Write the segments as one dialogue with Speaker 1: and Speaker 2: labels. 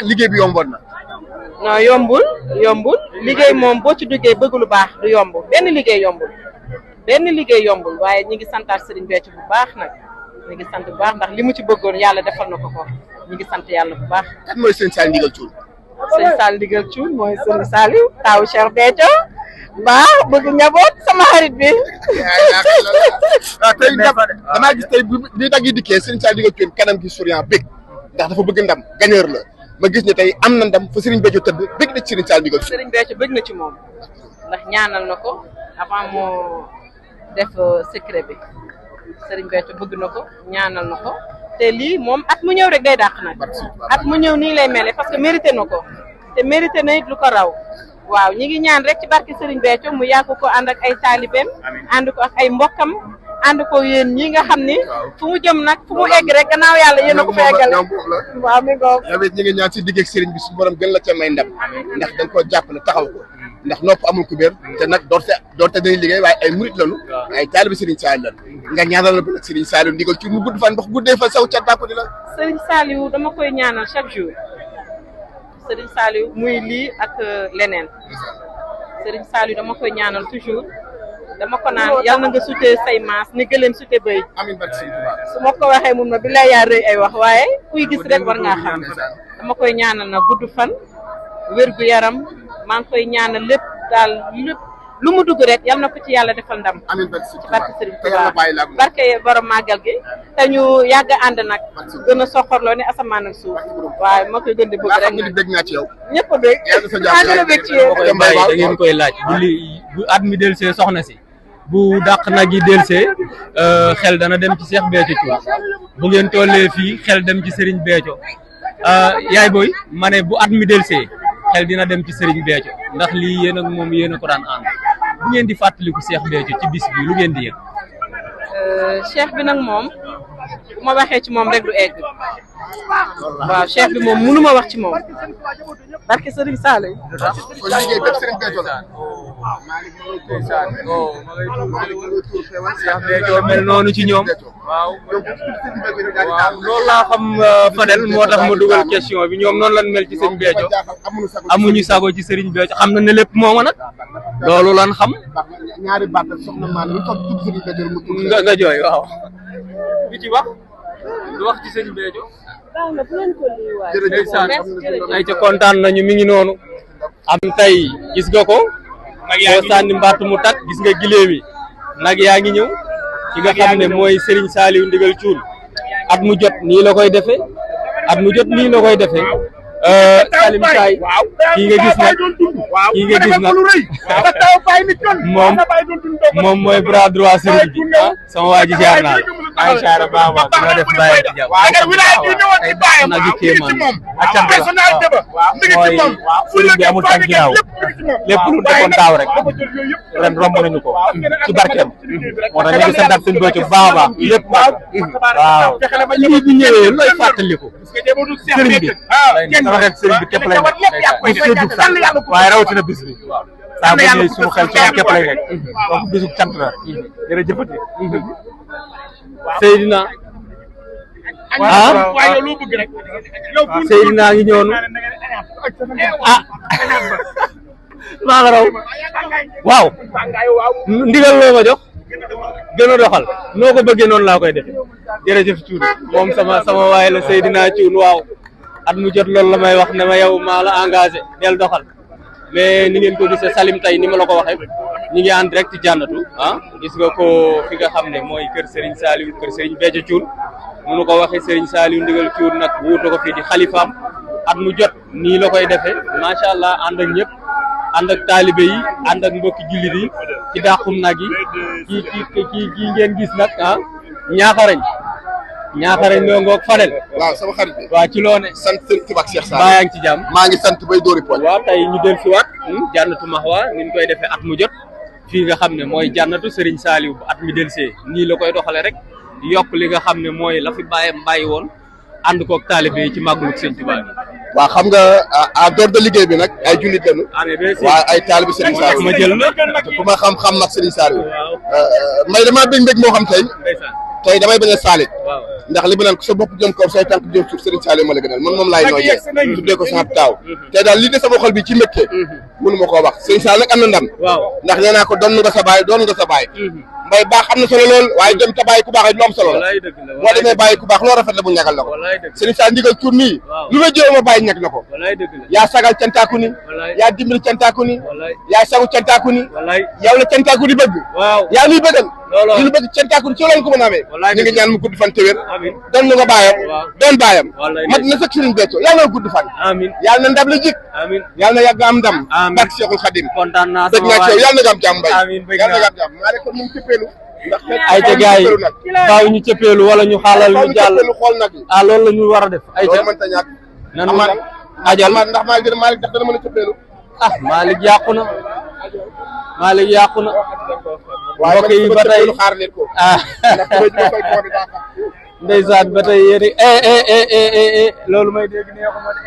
Speaker 1: liggéey bi yomboon na.
Speaker 2: non yombul liggéey moom boo ci duggee bëgg lu baax du yomb benn liggéey yombul waaye ñi ngi santaat Serigne Béthio bu baax nag ñi ngi sant bu baax ndax li mu ci bëggoon yàlla defal na ko ñi ngi sant yàlla bu baax.
Speaker 1: kan mooy Serigne Saliou Ndigal Thioune.
Speaker 2: Serigne Saliou Ndigal Thioune mooy Serigne Saliou taawu Cheikh Béthio baax bëgg njaboot sama xarit bi.
Speaker 1: waaw tey damaa gis tey bi dag yi dikkee Serigne Saliou Ndigal Thioune kanam gi souriant bég ndax dafa bëgg ndam gagneur la ma gis ne tey am na ndam fa Serigne Béthio tëdd bég na ci Serigne Saliou Ndigal Thioune.
Speaker 2: Serigne Béthio bëgg na ci moom ndax ñaanal na ko avant moo def secret bi Serigne Béthio bëgg na ko ñaanal na ko te lii moom at mu ñëw rek day dàq nag at mu ñëw nii lay mele parce que mérité na ko te mérité na it lu ko raw waaw ñi ngi ñaan rek ci barke Serigne Béthio mu yàgg ko ànd ak ay taalibeem ànd ko ak ay mbokkam ànd ko yéen ñi nga xam ni fu mu jëm nag fu mu egg rek gannaaw yàlla yéen a ko fa eggale waaw mi ngoog
Speaker 1: yow it ñi ngi ñaan si digg ak Serigne bi suñu borom gën la ca may ndam ndax da nga koo jàppale taxaw ko ndax nopp amul kubéer te nag doorte dañuy liggéey waaye ay murit lañu ay taalibe Serigne Saliou lañu nga ñaanal la ba nag Serigne Saliou Ndigal Thioune mu gudd fan ndax guddee fan saw cat bàkku di la
Speaker 2: Serigne Saliou dama koy ñaanal chaque jour Serigne Saliou muy lii ak leneen Serigne Saliou dama koy ñaanal toujours dama ko naan yal na nga sutee say maas ni gëleem sute bëy
Speaker 1: amiin barke Serigne Touba
Speaker 2: su ma ko waxee mun ma bi lay yaa rëy ay wax waaye kuy gis rek war ngaa xam dama koy ñaanal na gudd fan wér gu yaram maa ngi koy ñaanal lépp daal lépp lu mu dugg rek yal na ko ci yàlla defal ndam
Speaker 1: amiin
Speaker 2: ci barke Serigne Touba barke borom màggal gi te ñu yàgg ànd nag gën a soxorloo ne asamaan ak suuf waaye ma koy gën di bëgg rek
Speaker 1: nag dégg naa ci yow
Speaker 2: ñëpp a bëgg maa gën a bëgg ci yow
Speaker 3: da ngeen koy laaj bu at mi delsee soxna si bu dàq nag yi delsee xel dana dem ci Cheikh Béthio Thioune bu ngeen tollee fii xel dem ci Serigne Béthio yaay booy ma ne bu at mi delsee xel dina dem ci Serigne Béthio ndax lii yéen ak moom yéen a ko daan ànd bu ngeen di fàttaliku Cheikh Béthio ci bis bi lu ngeen di yëg.
Speaker 2: cheikh bi nag moom bu ma waxee ci moom rek du egg waaw cheikh bi moom mënu ma wax ci moom barke Serigne Saliou.
Speaker 1: kon liggéey bépp Serigne Béthio la.
Speaker 3: Cheikh Béthio mel noonu ci ñoom. waaw loolu laa xam Fadel moo tax ma dugal question bi ñoom noonu lan mel ci Serigne Béthio amuñu sago ci Serigne Béthio xam na ne lépp mooma nag loolu lan xam.
Speaker 1: ñaari baat ak soxna maa lu toog tudd Serigne Béthio mu tudd
Speaker 3: nga jooy waaw. bi ci wax du wax ci Serigne Béthio. ay ca kontaan nañu mi ngi noonu. am tey gis nga ko. boo sànni mbatt mu takk gis nga gileem yi nag yaa ngi ñëw. ki nga xam ne mooy Serigne Saliou Ndigal Thioune at mu jot nii la koy defee at mu jot nii la koy defee Salim Saay kii nga gis nag moom mooy bras droit Serigne bi sama waa ji jaar naa ay saara baaba dina def bàyyi ci jàpp nag yi kéemaan ak cant la mooy Serigne bi amul tànk ginnaaw lépp lu defoon daaw rek ren romb nañu ko ci barkeem moo tax ñu ngi santaat seen Béthio bu baax a baax lépp waaw lii bi ñëwee looy fàttaliku Serigne bi sama xel Serigne bi képp lay nekk waaye rawatina bis bi saa bu ñëwee suñu xel ci moom képp lay nekk donc bisu cant la jërëjëfati Seydina Seydina ngi ñëwoon maa nga raw waaw ndigal loo ma jox gën a doxal noo ko bëggee noonu laa koy def jërëjëf Thioune moom sama waay la Seydina Thioune waaw at mu jot loolu la may wax ne ma yow maa la engagé del doxal mais ni ngeen ko gisee Salim tey ni ma la ko waxee ñi ngi en direct ci jànnatu gis nga ko fi nga xam ne mooy kër Serigne Saliou kër Serigne Béthio Thioune nu ko waxee Serigne Saliou Ndigal Thioune nag wuutu ko fii di xalifaam at mu jot nii la koy defee macha allah ànd ak ñëpp ànd ak taalibe yi ànd ak mbokki jullit yi ci dàqum nag yi kii ngeen gis nag ñaaxarañ ñoo ngoog Fadel.
Speaker 1: waaw sama xarit bi.
Speaker 3: waaw ci loone
Speaker 1: sant Serigne Touba ak Cheikh Sall.
Speaker 3: yaa ngi ci jàmm.
Speaker 1: maa ngi sant bay dóori poñ.
Speaker 3: waaw tey ñu del si waat jànnatu Mahwa ni ñu koy defee at mu jot fii nga xam ne mooy jànnatu Serigne Saliou bu at mi del see nii la koy doxale rek yokk li nga xam ne mooy la fi bàyyam bàyyi woon ànd koog taalibe yi ci màggalu Serigne Touba bi.
Speaker 1: waaw xam nga à door de liggéey bi nag ay jullit lañu. waaye ay taalibe Serigne Saliou
Speaker 3: ma jël la
Speaker 1: te ku ma xam nag Serigne Saliou. may damaa bëgg moo xam tey tey damay bañ a saalit ndax li bi naan ko sa bopp jëm kaw say tànk jëm suuf Serigne Saliou ma la gënal man moom laay nooyee tuddee ko sama taaw tey daal li de sama xol bi ci métier mënu ma koo wax Serigne Saliou nag am na ndam ndax nee naa ko doon nga sa baay doon nga sa baay mbay baax am na solo lool waaye dem te bàyyi ku baax lu am solo la boo demee bàyyi ku baax loo rafet la bu ñagal la ko Serigne Saliou ndigal tur nii lu la jëlee ma bàyyi ñag la ko yaa sagal cantaaku ni yaa dimbali cantaaku ni yaa sagu cantaaku ni yow la cantaaku di bëgg yaa luy bëggal li lu bëgg cantaaku ni ci loolu ko mën a amee ñu ngi ñaan mu gudd fan te wér doon na nga baayam doon baayam mat na sëkk Serigne Béthio yàlla na gudd fan yàlla na ndam la jik yàlla na yàgg am ndam barke Cheikhul Khadim dëgg naa ci yow yàlla na nga am jàmm mbay yàlla na nga am jàmm maa kon ñu cëppeelu
Speaker 3: ay ca gars yi faaw ñu cëppeelu wala ñu xaalal ñu jàll
Speaker 1: xool nag
Speaker 3: ah loolu la ñu war a def ay ca
Speaker 1: mënta ñàkk
Speaker 3: nan ajal
Speaker 1: ndax Malick ndax dana mën a cëppeelu
Speaker 3: ah Malick yàqu na Malick yàqu na mbokk yi ba tey
Speaker 1: xaar leen ko
Speaker 3: ah ndeysaan ba tey yéen loolu may dégg neexu ma de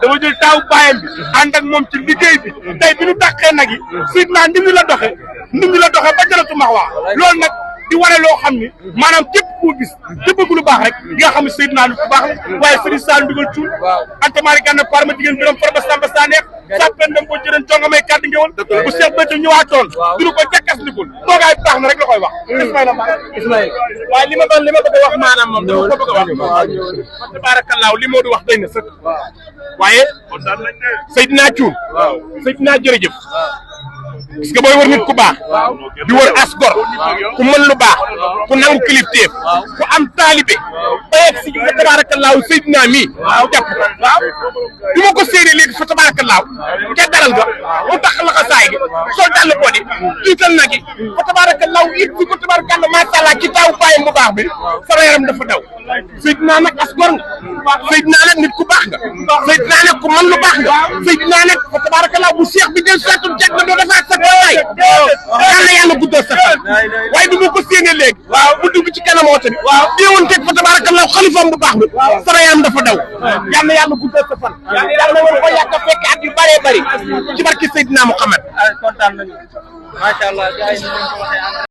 Speaker 4: dama jël taawu baayam bi ànd ak moom ci liggéey bi tey bi ñu dàqee nag yi Seydina ndim la doxe ba jëlatu max waa loolu nag di wane loo xam ni maanaam képp koo gis te bëgg lu baax rek nga xam ne Seydina lu baax la waaye Serigne Saliou ndigal cuul antamari gànna par ma jigéen biram farba samba saneex sàppen dem ko jërën jonga may kàddu ngéwal bu Cheikh Béthio ñëwaatoon duñu ko jakkas ndigul toogaay baax na rek la koy wax Ismaïla waaye li ma bëgg a wax maanaam moom dama ko bëgg a wax tabaarakallaahu li Modou wax doy na sëkk waaye Seydina cuul Seydina jërëjëf parce que booy wër nit ku baax di wër as gor ku mën lu baax ku nangu kilifteef ku am taalibe ba yegg si fa tabaarakallaahu Seydina mii jàpp ko bi ma ko séenee léegi fa tabaarakallaahu ca daral ga mu tax la ko saay gi sol dàll ko di jiital nag yi fa tabaarakallaahu it bi ko tabaarakallaahu macha allah ci taawu baayam bu baax bi sama yaram dafa daw Seydina nag as gor nga Seydina nag nit ku baax nga Seydina nag ku mën lu baax nga Seydina nag fa tabaarakallaahu bu Cheikh bi del satul jag na doo defaat sa waay yàlla guddal sa fan waaye bi ma ko séenee léegi bu dugg ci kanam woote bi déewoon teg fa tabarakallah xalifaam bu baax bi sama yaram dafa daw yàlla guddal sa fan yàlla war ko yàgg a fekk at yu bëree bëri ci barke Seydina Muhammad
Speaker 3: kontaan nañu macha allah